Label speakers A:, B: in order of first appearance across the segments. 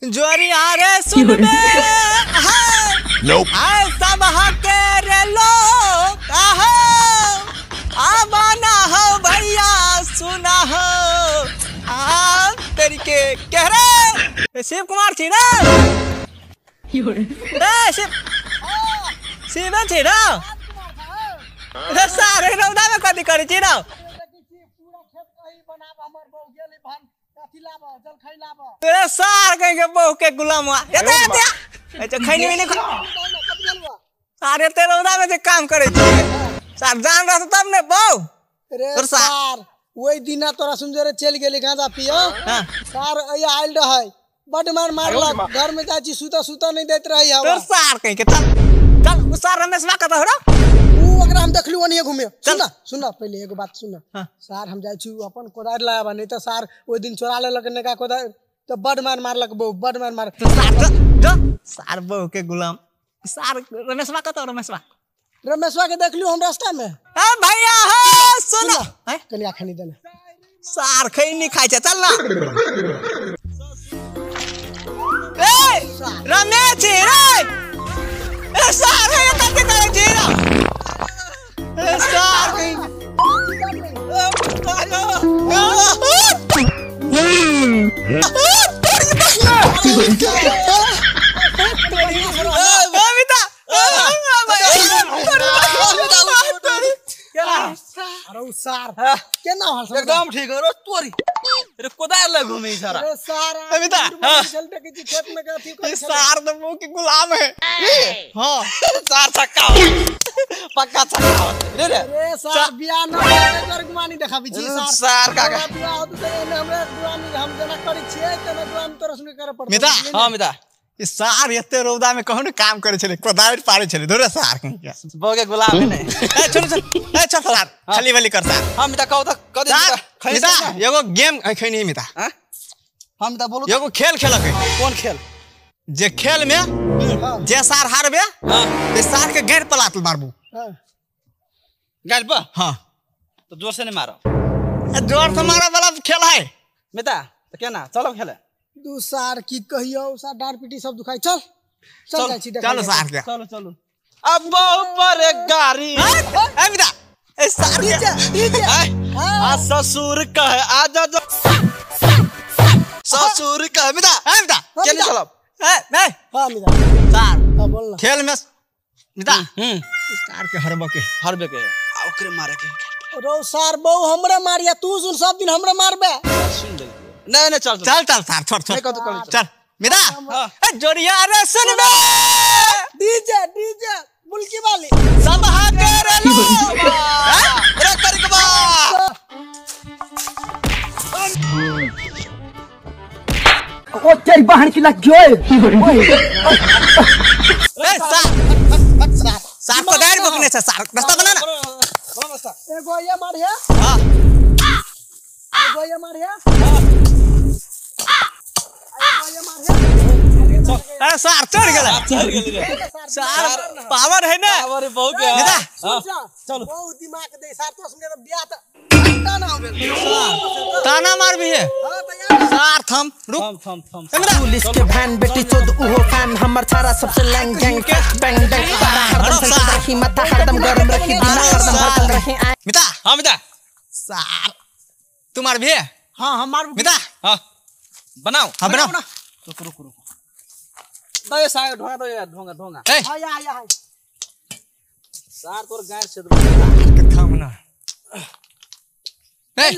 A: जोरी आ रे सुन बे आए सब हके रे लोग आहो आबाना हो भैया सुना हो आ तेरी के कह रे शिव कुमार छी ना ए शिव शिव छी ना रे सारे रौदा में कथी करै छी ना तेरे सार कहीं के बहू के गुलाम हुआ एते एते अच्छा खैनी नहीं खा सारे तेरे रौदा में जे काम करे छी सार जान रहा तब ने बहू
B: रे सार ओई दिना तोरा सुनजरे चल गेली गांजा पियो सार अया आइल रहै बड मार मारलक घर में जाय छी सुता सुता नहीं देत रही हवा
A: तोर सार कहीं के चल चल उ सार रमेशवा कत हो रे
B: उ ओकरा हम देखलु ओनिए घुमे सुन सुन पहिले एगो बात सुन सार हम जाय छी अपन कोदारि लाबा नहीं त सार ओई दिन चोरा लेलक नेका कोदारि तो बड मार मारलक बहू बड मार मार
A: तो सार जो सार बहू के गुलाम सार रमेशवा कत रमेशवा
B: रमेशवा के देखलु हम रास्ता में
A: ए भैया हो सुन
B: कनिया खनी देना
A: सार खैनी खाइ छै चल ना ए रमेश रे ए सार हे कथि करै छी रे ए सार कहीं
B: अरे सार केना हाल
C: एकदम ठीक है रे तोरी रे कोदार लग घूमे सारा
B: अरे सार
A: अमिता
B: चल के खेत में कथी
A: ये सार तो मुंह के गुलाम है हां
C: सार छक्का पक्का छक्का रे रे
B: रे सार बियाह न होते तोर गुमानी देखाबी छी सार
C: सार काका
B: बियाह होत त एने हमरा गुलामी हम जेना करै छियै तेना गुलाम तोरा सुन करे पड़त
A: मिता
C: हां मिता
A: ई सार एते रौदा में कहू ने काम करे छले कोदारि पारे छले धोरे सार कहीं के
C: बहू के गुलाम है ने
A: ए चल चल ए चल सार खाली वाली कर सार
C: हां मिता कहू त कह दे
A: मिता एगो गेम खैनी मिता
C: हां हां मिता बोलू
A: एगो खेल खेलक
C: कोन खेल
A: जे खेल में जे सार हारबे
C: हां
A: ते सार के गैर पलात मारबू
B: हां
C: गैर पर
A: हां
C: तो जोर से नहीं मारो
A: जोर से मारा वाला खेल है
C: मिता तो केना चलो खेले
B: दू सार की कहियो सार डार पीटी सब दुखाई चल चल जाय छी
A: चलो सार के
C: चलो चलो अब बहु पर गाड़ी
A: ए मिता ए सार
B: डीजे डीजे
C: आ ससुर कहे आ जा ससुर कहे मिता
A: ए मिता
C: केने चलब
A: ए नहीं
B: हां मिता
A: सार
B: हां बोल ना
A: खेल में मिता सार के हरबे
C: के आ ओकरे मारे के
B: रो सार बहु हमरा मारिया तू सुन सब दिन हमरा मारबे
C: सुन ले नहीं नहीं चल
A: चल चल सार छोड़ छोड़ चल मिता ए जोरिया रे सुन बे
B: डीजे डीजे बुलकी वाली
A: सब हाके रे लो
C: रे करकबा
D: ओ तेरी बहन की लग जोए
A: ए सार सार कोदारि बकने छै सार रास्ता बना ना
B: एगो ये मारिया
A: हां
B: एगो ये मारिया
A: अरे सार चढ़ गेलै
C: चढ़ गेलै रे
A: सार पावर है ना
C: पावर बहुत है
A: मिता
C: चलो
B: बहुत दिमाग दे सार तो सुन के बियाह त ताना हो गेल
A: ताना मार भी है
B: हां तैयार
A: सार थम रुक
C: थम थम थम
E: पुलिस के वैन बेटी चोद उहो फैन हमर छारा सबसे लैंग गैंग बैंग बैंग हरदम संग रही माथा हरदम गरम रखी दिमाग हरदम भड़कल रही
A: मिता
C: हां मिता
A: सार तू मार भी है
B: हां हम मार
A: मिता
C: हां बनाओ
A: हां बनाओ
C: रुक रुक रुक दे सार ढोंगा दे यार ढोंगा ढोंगा
A: ए
B: हां या या
C: सार तोर गार से
A: के थम ना ए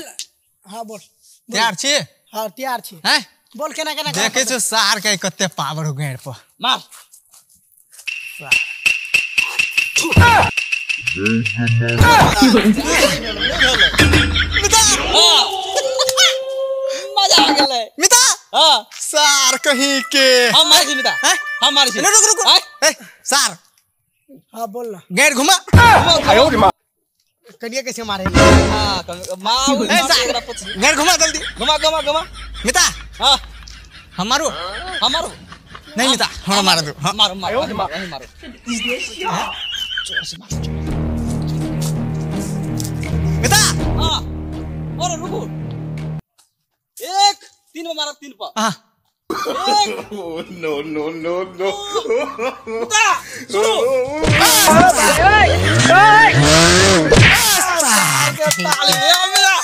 B: हां बोल
A: तैयार छी
B: हां तैयार छी
A: हैं
B: बोल केना केना
A: देखे छो सार के कते पावर हो गैर पर
C: मार
A: मिता
C: मजा आ गेलै
A: मिता
C: हां
A: सार कहीं के
C: हम मारै छी मिता हम मारै छी
A: रुक रुक ए सार
B: हां बोल ना
A: गैर घुमा
B: कनिया कैसे मारे
C: हां मार
A: ए सार गैर घुमा जल्दी
C: घुमा घुमा घुमा
A: मिता
C: हां
A: हम मारू
C: हम मारू
A: नहीं मिता हम मार दू
C: मारो मारो मारो मारो
A: मिता
C: हां और रुको 1 3 पर मारा 3 पर
A: हां
F: नो नो नो नो
C: मिता शुरू ताली मेरा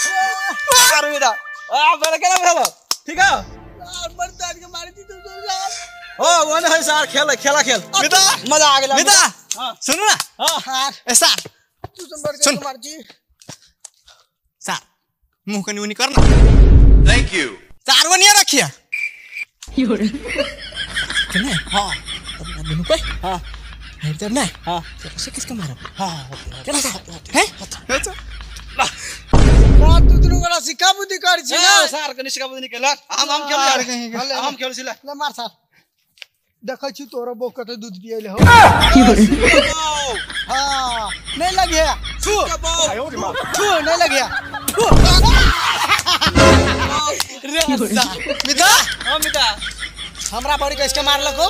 C: मार मेरा आ बड़ा केना भेलो ठीक है
B: यार मर्दान के मारी थी तू यार
C: ओ वो नहीं सर खेल खेला खेल
A: मिता
C: मजा आ गेला
A: मिता
C: हां
A: सुन ना
C: हां
A: ए सर
B: तू संबर के मार जी
A: सर मुंह कनी उनी करना
F: thank you
A: sir वो नहीं रखिया केने
C: हां
A: अब दुनु कोई
C: हां
A: हेर नहीं
C: हां
A: से किसके मारो
C: हां
A: केना हैं
B: बात तू दुनु वाला सिक्का बुद्धि कर छी ना
C: सर कनी सिक्का बुद्धि निकल हम खेल यार हम खेल छी
B: ले मार सर देखै छी तोरो बो कते दूध पियले हो हां नहीं लगे छू छू नहीं लगे
A: रे मिता
C: हां मिता
B: हमरा बड़ी कसके मारलक हो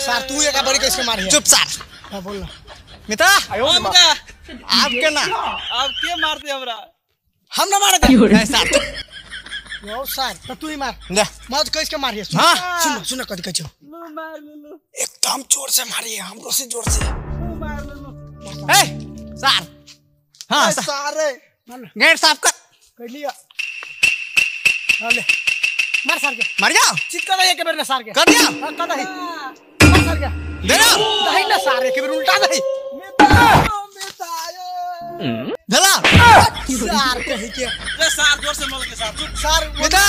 B: सर तू एका बड़ी कसके मारिया
A: चुप सर
B: हां बोल ना
A: मिता
C: हां मिता
A: आप के ना
C: आप के मारते हमरा
B: हम ना मारे
A: नहीं सर
B: यो सर तो तू ही मार
A: ले
B: मत कसके मारिए
A: हां
B: सुन सुन कथि कहै छौ
C: लो मार लो
B: एकदम जोर से मारिए हमरो से जोर से
C: लो मार लो
A: ए सर हां
B: सर
A: गेट साफ कर
B: कर लिया ले मार सर के
A: मार जाओ
B: चित कर एक बेर ना सर के
A: कर दिया
B: हां कर दही मार सर के
A: दे ना
B: दही ना सर एक बेर उल्टा दही
C: मिता मिता
A: धला
B: सर कहि के
C: रे सर जोर से मार के सर चुप
B: सर
A: मिता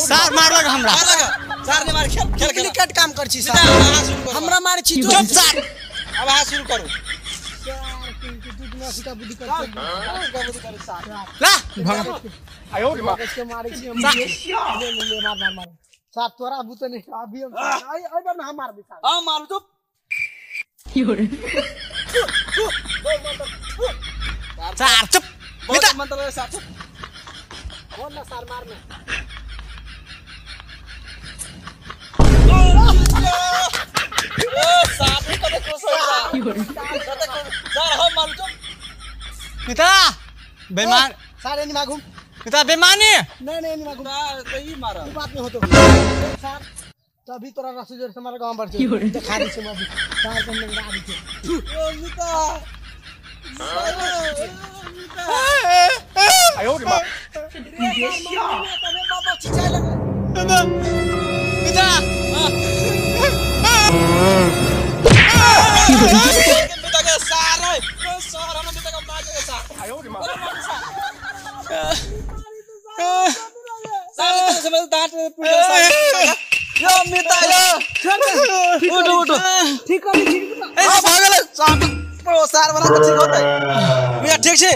A: सर मारलक हमरा
C: मारलक सर ने मार खेल खेल
B: डुप्लीकेट काम कर छी
C: मिता
B: सर
C: अहाँ शुरू करू
B: हमरा मार छी
A: चुप सर
C: अब अहाँ शुरू करू
B: सर के दूध में सिका बुद्धि कर
C: सिक्का बुद्धि कर सर
A: ला भगा
B: आयो रे के मारे छी हम ले ले मार मार मार सर तोरा बुते नहीं अभी हम आई आई बार ना हम मार दी सर
C: हां मारू चुप
A: सर चुप मिता
C: मंत्र सर चुप
B: बोल ना सर मार में
C: ओ सर कते खुश हो सर हम मारू चुप
A: मिता बेईमान
B: सर एनी मागू
A: मिता बेईमानी
B: नहीं नहीं एनी मागू
C: तो ई मारा
B: ई बात नहीं होतो सर तभी तोरा रस्सी जोर से मारे गांव भर से देखा दी से अभी सर को लंगड़ा दी छे
C: ओ मिता
F: आयो रे मां
B: तबे बाबा चिचाय लगे
A: मिता
C: मिता के सार है सार हम मिता का मार के सार
F: आयो रे मां
C: सार तो समझ दांत पीट सार यो मिता यो उठो उठो
B: ठीक कर ठीक
C: ए भागल सार प्रो सार बना के ठीक होतै मिता ठीक छै